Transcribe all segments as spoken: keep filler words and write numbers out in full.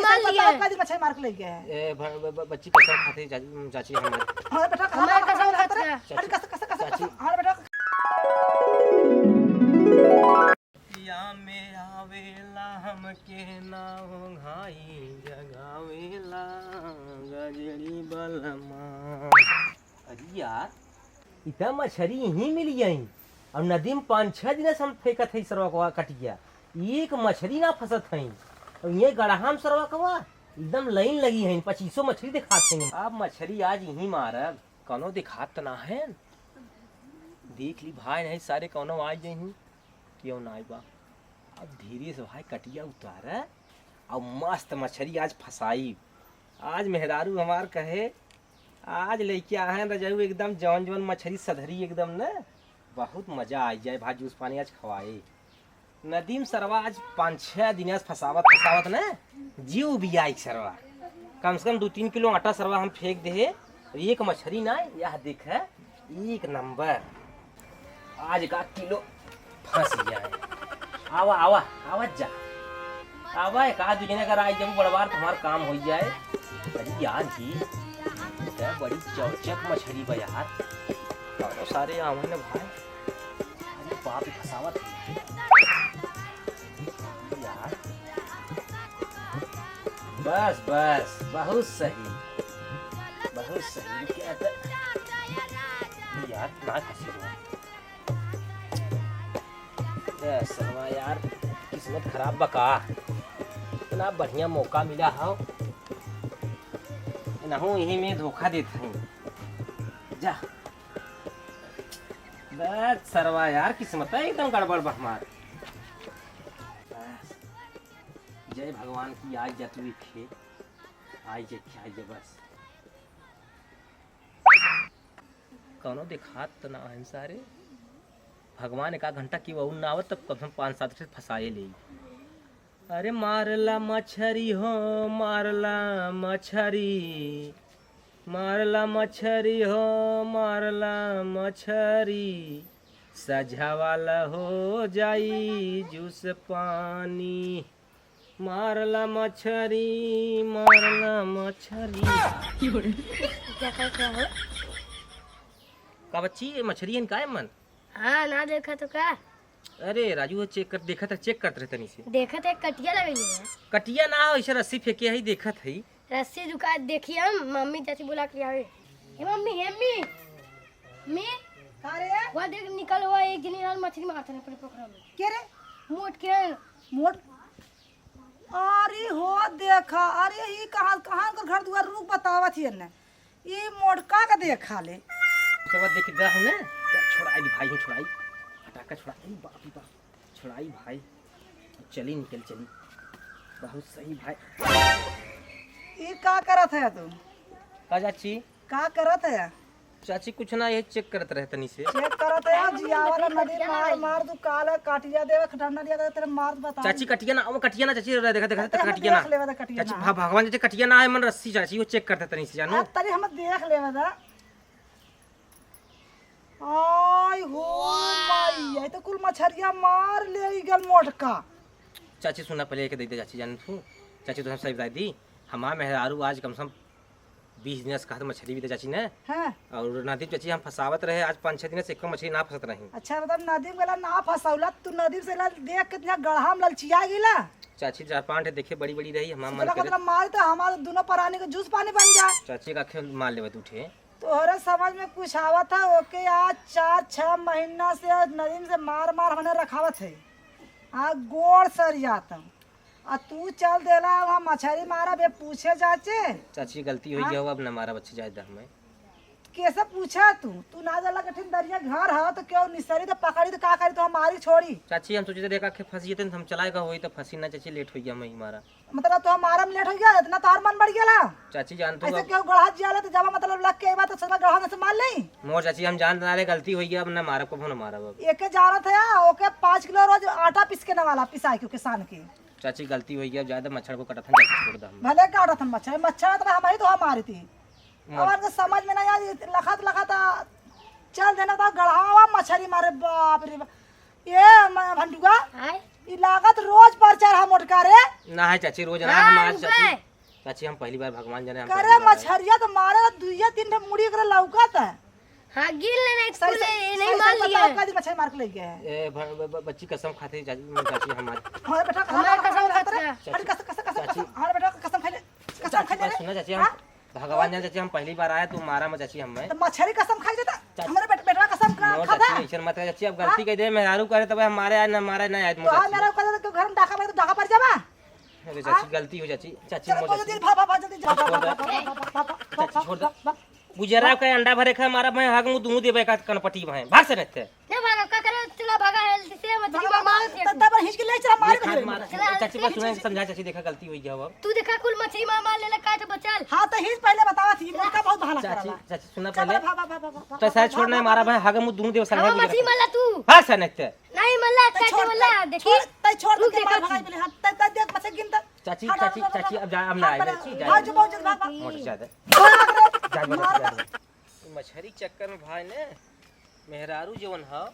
चल बताओ, लिए। का दिन मछली मार के ले गए हैं? ए, भ-, ब-, ब-, बच्ची कसम खाती, चाची, चाची, हम हमारे बेटा कसम हमारे खा कसम रहा खाती है। है। अरे, कसम, कसम, कसम, चाची। कसम, हमारे बेटा। या में आवेला हमके ना ओंघाई जगावेला गजरी बलमा। अरे यार, इतना मछरी यहीं मिल गई और नदी में पाँच छह दिन से हम फेंकत है सरवा को कटिया, एक मछरी ना फंसत है। और ये गड़हा में सरवा कवा एकदम लाइन लगी है, पच्चीसों मछरी दिखात है। अब मछरी आज यहीं मारब, कौनो दिखात ना है। देख ली भाई, नहीं सारे कौनो आ जाई, क्यों ना आई बा। अब धीरे से भाई कटिया उतारे और मस्त मछरी आज फंसाई। आज मेहरारू हमार कहे, आज लेके आए हैं रजाऊ एकदम जौन जौन मछरी सधरी एकदम न, बहुत मजा आई जाए भाई, जूस पानी आज खवाए। नदीम सरवा आज पाँच छह दिन से फंसावत फंसावत न जीव बियाई सरवा। कम से कम दो तीन किलो आटा सरवा हम फेंक दे, एक मछरी ना, यह देख है एक नंबर। आज का किलो फंस जाए। आवा, आवा, आवा जा। आवा, एक आध दू जने अगर आई जब बड़वार तुम्हार काम हो जाए। अरे यार जी, क्या बड़ी चौचक मछली बा यार। कौनो सारे आवे न भाई। अरे बाप रे, फंसावत है। यार। बस, बस, बहुत सही। बहुत सही। क्या त-, यार, ना फंसी हो। ए, सरवा यार, किस्मत खराब बा का? इतना बढ़िया मौका मिला हो, इनहू यही में धोखा देत हई। जा। बस सरवा यार, किस्मत एकदम गड़बड़ बा हमार। बस। जय भगवान की, आज जा तू एक खेत, आज जा, आज जा बस। कौनो देखात त ना है सारे। भगवान एक आध घंटा की वहू ना आवत, तब कम से कम पाँच सात ठे फंसाए ले। अरे मारला मछरी हो, मारला मछरी, मारला मछरी हो, मारला मछरी, सझा वाला हो जाई जूस पानी। मारला मछरी, मारला मछरी। क्या कर क्या हो? का बच्ची, ये मछरी है का है मन? हाँ, ना देखा तो का? अरे राजू, वो चेक कर, देखत रह, चेक करत रहे तनी से। देखत है, कटिया लगइले है। कटिया ना हो, ऐसे रस्सी फेंके है, देखत है। रस्सी दुका देखी हम, मम्मी चाची बुला के आवे। हे मम्मी, हे मम्मी, मम्मी। का रे? वहाँ देख, निकल हुआ एक जनी लाल मछली मारत रहे अपने पोखरा में। के रे? मोट के। मोट? अरे हो देखा, अरे ई कहाँ, कहाँ कर घर दुआर रुक बतावत ही न। ई मोटका का देखा ले। सब देख के गह ने, छोड़ाई दी भाई, छोड़ाई। फटाका छोड़ाई, बाप रे बाप। छोड़ाई भाई। चली निकल चली। बहुत सही भाई। ई का करत है तू? का चाची? का करत है? चाची कुछ ना, ये चेक करत रहे तनी से। चेक करत है, जिया वाला नदी मार, मार दू काला काटिया देवे, खटंडा लिया दे, तेरे मार बता। चाची कटिया ना, वो कटिया ना चाची, देखा, देखा, अरे, हम कटिया ना। देख लेवे, कटिया चाची, ना। भा-, भगवान चाची कटिया ना है, मन रस्सी चाची, वो चेक करते तनी से जानो। अब तनी हम देख लेवे दा। आई हो माई, ये तो कुल मछरिया मार ले ई गल मोटका। चाची सुना, पहले एक दे दे चाची, जान तू। चाची तो हम सही बताई दी, हमार मेहरारू आज कम से कम बीस दिन से कहत मछली भी दे चाची ने। हाँ। और नदीम चाची हम फंसावत रहे, आज पाँच छह दिन से एको मछली ना फंसत रही। अच्छा, मतलब नदीम गला ना फंसौला, तू नदीम से ला देख के तुझा गढ़ा में ललचिया गेला। चाची चार पाँच ठे देखे बड़ी बड़ी रही, हमार मन करे। मतलब मार तो हमारे दोनों परानी के जूस पानी बन जाए। चाची का खेल मार लेवे तू ठे। तोहरे समझ में कुछ आवत है? ओके आज चार छह महीना से नदीम से मार मार हमने रखावत है। आ गोड़ सरियात। आ तू चल देला वहाँ मछरी मारा बे पूछे जाचे। चाची गलती हो हाँ? गया हो, अब न मारा बच्चे जाए दह में। कैसे पूछा तू? तू ना जाला कठिन दरिया घर है तो क्यों निसरी तो पकड़ी तो का करी तो हमारी छोड़ी। चाची हम सोचे थे देखा के फंसी थे हम चलाए का होई तो फंसी ना चाची लेट हो गया मैं हमारा। मतलब तो हमारा में लेट हो गया, इतना तार मन बढ़ गया ला। चाची जान तू ऐसे अब क्यों गढ़ा जिया ले तो जब मतलब लग के बात तो सदा गढ़ा से मार ले। मोर चाची हम जान ना ले गलती हो गया, अब ना मारब, कबो ना मारब अब। एके जानत है, ओके पाँच किलो रोज आटा पीस के ना वाला पिसाई क्यों किसान के। चाची गलती हो गया, ज्यादा मच्छर को कटत हम चाची छोड़ दे हम। भले काटत हम मच्छर, मच्छर तो हमारी तो हमारी थी। मोर अब उनके समझ में ना यार, ये लखत लखत आ, चल देना था गढ़ावा मछरी मारे, बाप रे बाप। ये म-, भंडुआ, आय? ई लागत रोज परचा रहा मोटका रे। ना है चाची, रोज ना, हाँ, हम आज रुका चाची, है। चाची, हम पहली बार भगवान जाने हम करे पहली बार आए। मछरिया तो मारे ला दुइया तीन ठे मुड़ी एकरे लौकत है। हाँ, गिर ले नहीं, सही, कुल सही, ये नहीं सही, मार सही लिया बताओ, है। का दिन मछली मार के ले गए हैं? ए, भ-, ब-, ब-, बच्ची कसम खाते चाची, चाची हमार। हमारे बेटा हमारे कसम बेटा खाते रहे। कसम, चाची, हमारे बेटा कसम खाते रहे। हमारे बेटा कसम खाते रहे। चाची, कसम खाते बात रहे। सुना चाची, हम हाँ? भगवान जाने चाची, हम पहली बार आए, तू मारा मत चाची हमें। तो मछरी कसम खाई जाता, चाची, हमारे बेट-, बेटवा कसम खा-, नो खाता चाची, है। ऐसन मत कर चाची, अब गलती हाँ? कह दे, मेहरारू करे तबे हम मारे आए, ना मारे, ना आए, तो हाँ, मोटका मेहरारू करे तो घर में डाका पड़े तो डाका पड़ जावा। अरे चाची, हाँ? गलती हो चाची, चाची, चलो, मोटका बोलो चाची। जल्दी, भाग, भाग, भाग, जल्दी, भाग, छोड़ भाग, दे। भाग, भाग, भाग, भाग, भाग, चाची, भाग, छोड़ दे। भाग, भाग। गुजरा के अंडा भरे खा, मारा मैं हग मुँह दूँ देबे का कनपटी में। भाग से नहीं थे। ना भागा, का करे? चला भागा, हेल्दी से मछली भागा, मार मार, मार, दे। तब, तब हिंच के ले चला, मार ये दे। खाट मार। चला, चाची, बस चला, सुना, चला। समझा चाची, देखा गलती हुई गया अब। तू देखा कुल मछली मार मार लेले, काट बचल। हाँ, तो हिंच पहले बतावा थी, मोटका बहुत बहाना चाची, करला। चाची, सुना चल, पहले। भाग, भाग, भाग, भाग, भाग, तो भाग, सारे भाग, छोड़ भाग, नहीं, भाग, मारा भाग। भाई, हग मुँह दूँ देबे, भाग, सारे भाग, भाग, मछली मार ला तू। भाग से नहीं थे। नहीं, मल्ला, तो चाची, छोड़, मल्ला, देखी। छोड़, तै छोड़ तू दे के देखा मार तू। भगाई बोले, हाँ, तै, तै देख, मछली गिन तै। चाची, हट, चाची, हट, हट, चाची, हट, अब जा, अब ना हट, आए, हट, चाची, जा, भाग, जा। जो, भाग, जो, भाग, भाग। मोटर जा दे। भाग रे, जा, जा, मार जा, दे। जा। मछरी चक्कर में भाई ने मेहरारू जवन ह,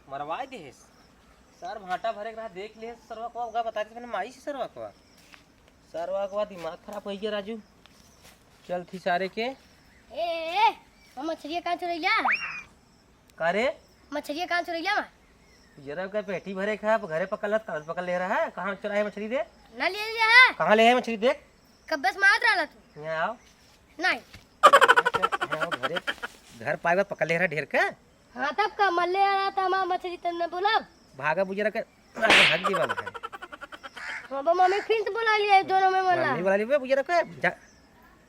मरवाए देहेस। सर भाटा भरे के रहा, देख ले सरवा को, ओका बता दे, मैंने माई से सरवा को। सरवा को दिमाग खराब हो गया राजू। चल थी सारे के। ए, ए, ए, हम मछरिया कहाँ चुरैया? का रे? मछरिया कहाँ चुरैया बा? जरा का पेटी भरे खा, घरे पकड़ ला, तब पकड़ ले रहा है। कहाँ चुराए मछली रे? ना ले लिया है। कहाँ ले है मछली देख? कब्बे से मारत रहला तू। यहाँ आओ। नहीं। यहाँ आओ घरे, घर पाए बा पकड़ ले रहा ढेर का। हाँ, तब का मल्ले आ रहा था हमारा मछली तब न बोला। भागा बुजरा के, अरे भाग दी बाबा। बाबा मम्मी फिर से बुला लिया दोनों में मला। मम्मी बुला ली बे बुजरा के, जा।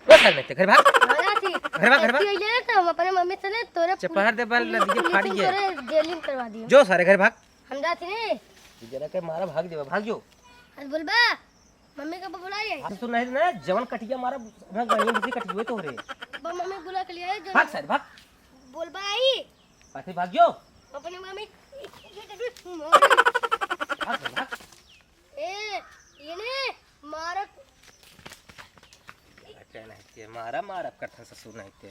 ओ सारे नहीं, घर भाग। हाँ, जाती। घर भाग, घर भाग। ऐसी हो जाए तो हम अपने मम्मी से ले, तोरे चपहर दे बल, पुलिस, नदी के पुलिस फाड़ी से है। तोरे जेल में करवा दियो। जो सारे घर भाग। हम जाती नहीं। जरा के मारा, भाग देबा, भाग जो। आज बोलबा, मम्मी के बुलाइए। आज तो नहीं ना, जवन कटिया मारा, ना गणिया से कटियो तो रे। बा मम्मी बुला के लिए आए, जो भाग सारे, भाग। बोलबा आई। पाछे भाग जो। अपने मम्मी। भाग सारे, भाग। ए, ये ने मारा। क्या नहीं के मारा, मारा करथन ससुर नहीं के।